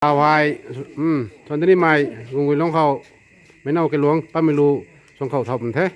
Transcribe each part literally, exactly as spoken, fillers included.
Tau hei, um, thuan dani mei, Gunggui Luang khou, meic now Kailuang Patmeilu, suang khou thau pun the.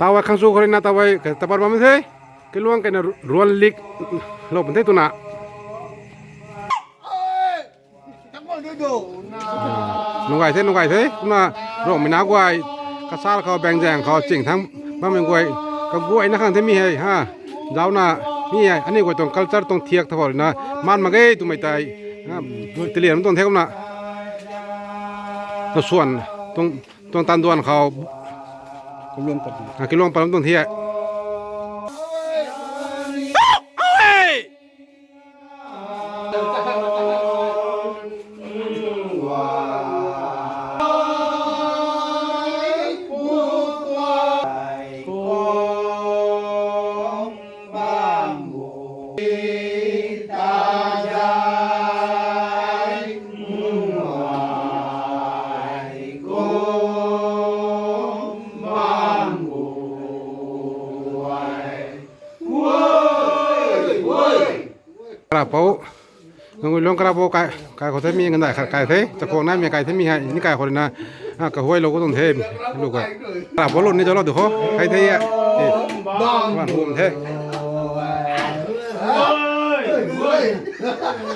Tau hei khang su khou rui na tau hei tabar bam the. Kailuang kaina ruan lik lou pun the twna. Nungai the, nungai the. Kumna Rongmei na guay, kasal khou, bangzaeng khou, ching thang bammei guay, kaguayna khang the mi hei ha. Zauna mi hei aniu guay tuang culture tuang thiak tha khou rui na man mak ge twmei tei, tilian tuang the kumna. Nasuan tuang, tuang tanduan khou, Kailuang pat tuang thiak. Karapou, Gunggui Luang Karapou kai, kai khou the mi, ngandai khat kai the, chakhwang naimei kai the mi hei, ni kai khou rui na, a, kahuay lou khou tuang the, lu khou. Karapou lu ni zauclou du khou, kai the e, e, wan hum the.